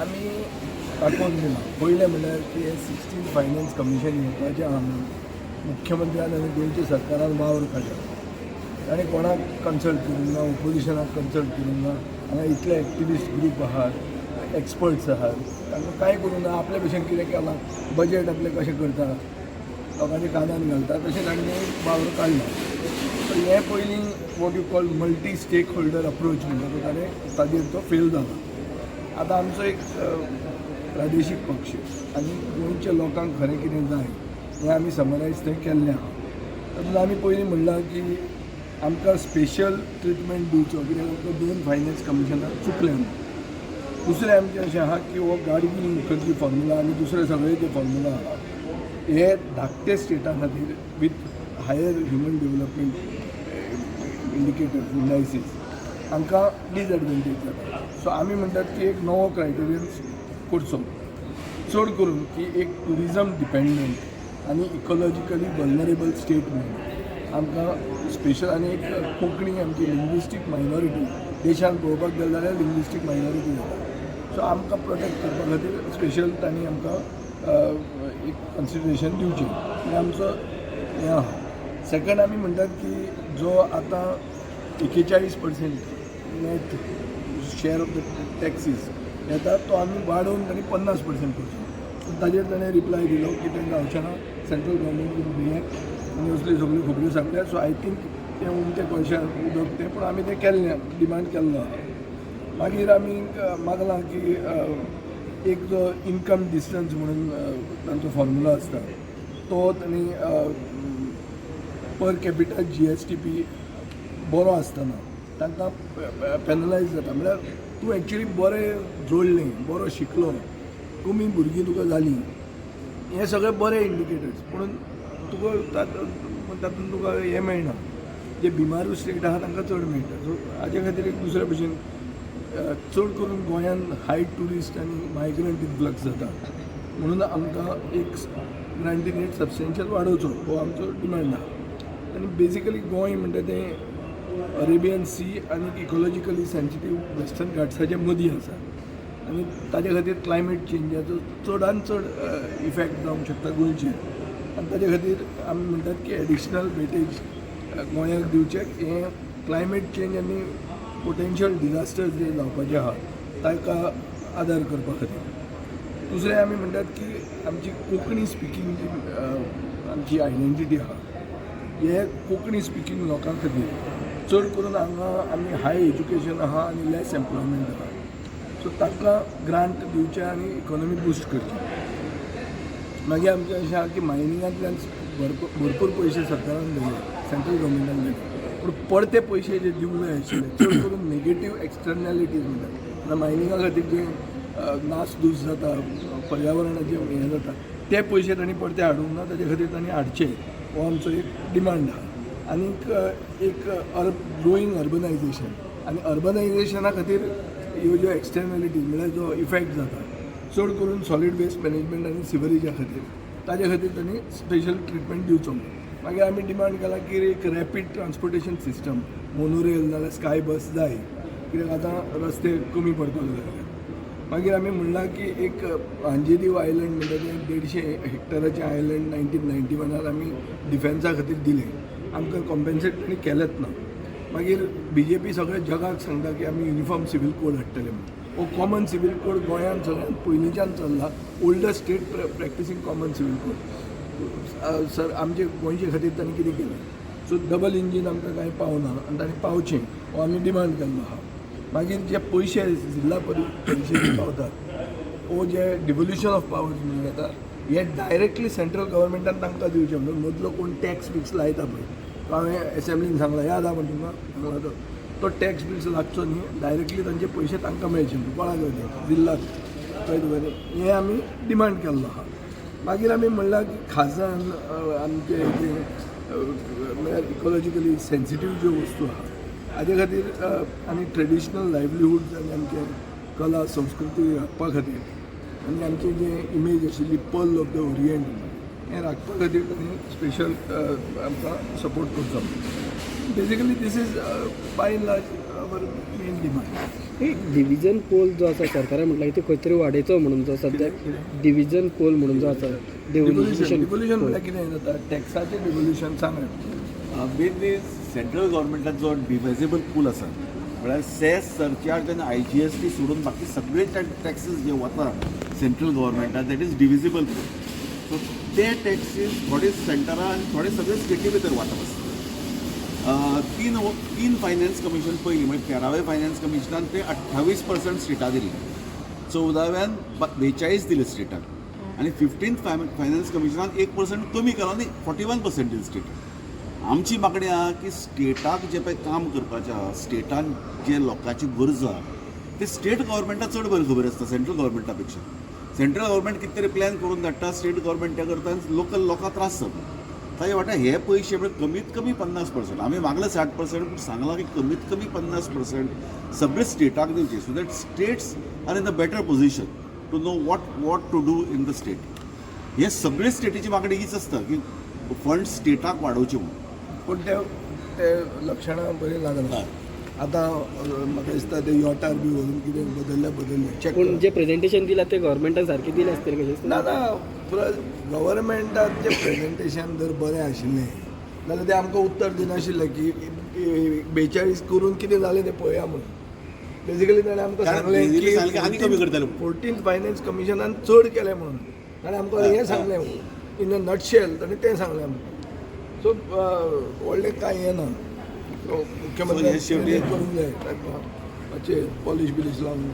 आमी दाखोवन दिलां. पयलें म्हणल्यार की हें 16 फायनान्स कमिशन येवपाचें आहा म्हणून मुख्यमंत्र्यान आनी गोंयच्या सरकारान वावर काडला. ताणें कोणाक कन्सल्ट करूंक ना, ओपोजिशनाक कन्सल्ट करूंक ना. हांगा इतले एक्टिविस्ट ग्रूप आहात, एक्सपर्ट्स आहात, तांकां कांय करूंक ना. आपले भशेन कितें केलां, बजेट आपलें कशें करता, लोकांच्या कानान घालता, तशें ताणें वावर काडला. सो हें पयलीं what you call multi stakeholder approach म्हणटा तो ताणें ताजेर तो फेल जाला. आतां आमचो एक प्रादेशीक पक्ष आनी गोंयच्या लोकांक खरें कितें जाय हें आमी समरायज थंय केल्लें आहा. तातूंत आमी पयलीं म्हणलां की आमकां स्पेशल ट्रिटमेंट दिवचो, कित्याक आमकां दोन फायनान्स कमिशनाक चुकलें. दुसरें आमचें अशें आहा की हो गाडगीळ मुखर्जी फॉर्मुला आनी दुसरे सगळे जे फॉर्मुला आहा, हे धाकटे स्टेटा खातीर with higher human development indicator indices हांकां डिसएडवांटेज जाता. सो आमी म्हणटात की एक नवो क्रायटेरियन करचो, चड करून की एक ट्युरिजम डिपेंडंट आनी इकोलॉजिकली वल्नरेबल स्टेट म्हणून आमकां स्पेशल आनी एक कोंकणी आमची लिंग्विस्टीक मायनॉरिटी, देशांत पळोवपाक गेले जाल्यार लिंग्विस्टीक मायनॉरिटी जाता. सो आमकां प्रोटेक्ट करपा खातीर स्पेशल तांणी आमकां एक कन्सिडरेशन दिवचें, हें आमचो हें आहा. सेकंड, आमी म्हणटात की जो आतां 41% net share of the taxes येता, तो आमी वाडोवन तांणी 50% करचो. पूण ताजेर ताणें रिप्लाय दिलो की तें जावचें ना, सेंट्रल गव्हर्मेंट वील रिएक्ट आनी असल्यो सगळ्यो खबऱ्यो सांगल्या. सो I think तें उमथें कळश्यार उदक तें, पूण आमी तें केल्लें, डिमांड केल्लो आहा. मागीर आमी मागलां की एक जो इनकम डिस्टन्स म्हणून तांचो फॉर्मुला आसता, तो तांणी पर कॅपिटल जीएसडीपी बरो आसतना तांकां पेनलायज जाता. म्हळ्यार तूं एक्चुली बरें जोडलें, बरो शिकलो, कमी भुरगीं तुका जालीं, हे सगळे बरे इंडिकेटर्स, पूण तुका तातूंत तुका हें मेळना. जे बिमारू स्टेट आहा तांकां चड मेळटा. सो हाजे खातीर एक दुसरे भशेन चड करून गोंयांत हाय ट्युरिस्ट आनी मायग्रंट इन्फ्लक्स जाता म्हणून आमकां एक ग्रांट इन एड सबस्टेन्शियल वाडोवचो, हो आमचो डिमांड आहा. आनी बेजिकली गोंय म्हणटा तें अरेबियन सी आनी इकोलॉजिकली सेन्सिटीव वेस्टर्न घाट्साच्या मदीं आसा आनी ताजे खातीर क्लायमेट चेंजाचो चडान चड इफेक्ट जावंक शकता गोंयचेर. आनी ताजे खातीर आमी म्हणटात की एडिशनल वेटेज गोंयाक दिवचें, हें क्लायमेट चेंज आनी पोटेन्शियल डिजास्टर्स जे जावपाचे आहा ताका आदार करपा खातीर. दुसरें, आमी म्हणटात की आमची कोंकणी स्पिकींग जी आमची आयडेंटिटी आहा, हे कोंकणी स्पिकींग लोकां खातीर चड करून हांगा आमी हाय एज्युकेशन आहा आनी लेस एम्प्लॉयमेंट आहा, सो तांकां ग्रांट दिवचें आनी इकॉनॉमी बुस्ट करची. मागीर आमचें अशें आहा की मायनिंगांतल्यान भरपूर भरपूर पयशे सरकारान दिले, सेंट्रल गव्हर्मेंटान दिले, पूण परते पयशे जे दिवंक जाय आशिल्ले, चड करून नेगेटीव एक्सटर्नॅलिटीज म्हणटात, म्हणल्यार मायनिंगा खातीर जे नासधूस जाता, पर्यावरणाचें हें जाता, ते पयशे तांणी परते हाडूंक ना. ताजे खातीर तांणी हाडचे, हो आमचो एक डिमांड आहा. आनीक एक ग्रोईंग अर्बनायझेशन आनी अर्बनायझेशना खातीर ह्यो ज्यो एक्सटर्नॅलिटीज, म्हळ्यार जो इफेक्ट जाता, चड करून सॉलीड वेस्ट मॅनेजमेंट आनी सिवरेजा खातीर, ताजे खातीर तांणी स्पेशल ट्रिटमेंट दिवचो. मागीर आमी डिमांड केला की एक रॅपीड ट्रान्सपोर्टेशन सिस्टम, मोनोरेल नाल्यार स्काय बस जाय, कित्याक आतां रस्ते कमी पडपाक लागले. मागीर आमी म्हणलां की एक अंजेदीव आयलंड म्हणटा तें 150 हेक्टराचें आयलंड 1991न आमी डिफेन्सा खातीर दिलें, आमकां कॉम्पेन्सेट तांणी केलेंच ना. मागीर बीजेपी सगळ्या जगाक सांगता की आमी युनिफॉर्म सिवील कोड हाडटले म्हणून. हो कॉमन सिवील कोड गोंयांत सगळ्यांत पयलींच्यान चल्ला, oldest state practicing common civil code. Sir, आमचे गोंयचे खातीर तांणी कितें केलें? सो डबल इंजीन आमकां कांय पावना आनी तांणी पावचें, हो आमी डिमांड केल्लो आहा. मागीर जे पयशे जिल्ला परिशदेक पावतात, वो जे डिवोल्युशन ऑफ पावर्स म्हणून येता, हे डायरेक्टली सेंट्रल गव्हर्मेंटान तांकां दिवचें. म्हणून मदलो कोण टॅक्स बिक्स लायता पळय, तो हांवें एसेंब्लीन सांगला, याद आहा. पण तुमकां सांगला, तो तो टॅक्स बिक्स लागचो न्ही, डायरेक्टली तांचे पयशे तांकां मेळचे म्हणून, कोणाक ते जिल्लाक, कळ्ळें तुका न्ही? हें आमी डिमांड केल्लो आहा. मागीर आमी म्हणलां की खाजन आमचे जे म्हळ्यार इकोलॉजिकली सेन्सिटीव ज्यो वस्तू आहा हाजे खातीर आनी ट्रेडिशनल लायवलीहूड आनी आमचे कला संस्कृती राखपा खातीर आनी आमची जे इमेज आशिल्ली पर्ल ऑफ the Orient. हें राखपा खातीर तांणी स्पेशल आमकां सपोर्ट करचो. Basically, this is by and large our main demand. एक डिव्हिजन पोल जो आसा, सरकारान म्हटला की ते खंय तरी वाडयचो म्हणून, जो सद्याक डिव्हिजन पोल म्हणून जो आसा. डिव्होल्युशन. डिव्होल्युशन म्हणल्यार कितें जाता, टॅक्साचें डिव्होल्युशन सांगात. मेनली सेंट्रल गव्हर्मेंटाचो जो डिवायजेबल पूल आसा, म्हळ्यार सेस, सरचार्ज आनी आय जी एस टी सोडून बाकी सगळे टॅक्सीस जे वता सेंट्रल गव्हर्मेंटान, that is divisible pool. So ते टॅक्सीस थोडे सेंटरान आनी थोडे सगळे स्टेटी भितर वांटप आसता. तीन तीन फायनान्स कमिशन पयलीं, म्हणजे 13व्या फायनान्स कमिशनान ते 28% स्टेटा दिले, 14व्यान 42 दिले स्टेटाक आनी 15th finance कमिशनान 1% कमी केलो आनी 41% दिले स्टेटाक. आमची मागणी आहा की स्टेटाक जें पळय काम करपाचें आहा, स्टेटान जे लोकांची गरज आहा ते स्टेट गव्हर्मेंटाक चड बरें खबर आसता सेंट्रल गव्हर्मेंटा पेक्षा. सेंट्रल गव्हर्मेंट कितें तरी प्लॅन करून धाडटा, स्टेट गव्हर्मेंट तें करता आनी लोकल लोकांक त्रास जाता. ताजे वाट्या हे पयशे म्हळ्यार कमीत कमी 50%, आमी मागले 60%, पूण सांगलां की कमीत कमी 50% सगळे स्टेटाक दिवचे, so that states are in the better position to know what to do in the state. हे सगळे स्टेटीची मागणी हीच आसता की फंड स्टेटाक वाडोवचे म्हणून. पूण ते ते लक्षणां बरीं लागना आतां. म्हाका दिसता ते यॉटार बी व्हरून कितें बदलल्या बदलले चॅक. पूण जे प्रेझेंटेशन दिलां ते गव्हर्मेंटान सारकें दिलें आसतलें कशें? ना ना, गव्हर्मेंटाचें प्रेजेंटेशन जर बरें आशिल्लें जाल्यार ते आमकां उत्तर दिनाशिल्लें की 42 करून कितें जालें तें पळया म्हणून. बेजिकली ताणें आमकां कारण सांगलें basically सांगलें की आनी कमी करतले म्हणून. 14th finance कमिशनान चड केलें म्हणून ताणें आमकां हें सांगलें. इन अ नटशेल ताणें तें सांगलें आमकां. सो व्हडलें कांय हें ना. सो So, मुख्यमंत्री हे शेवटी करूंक जाय तांकां मातशें पॉलिश बिलिश लावन.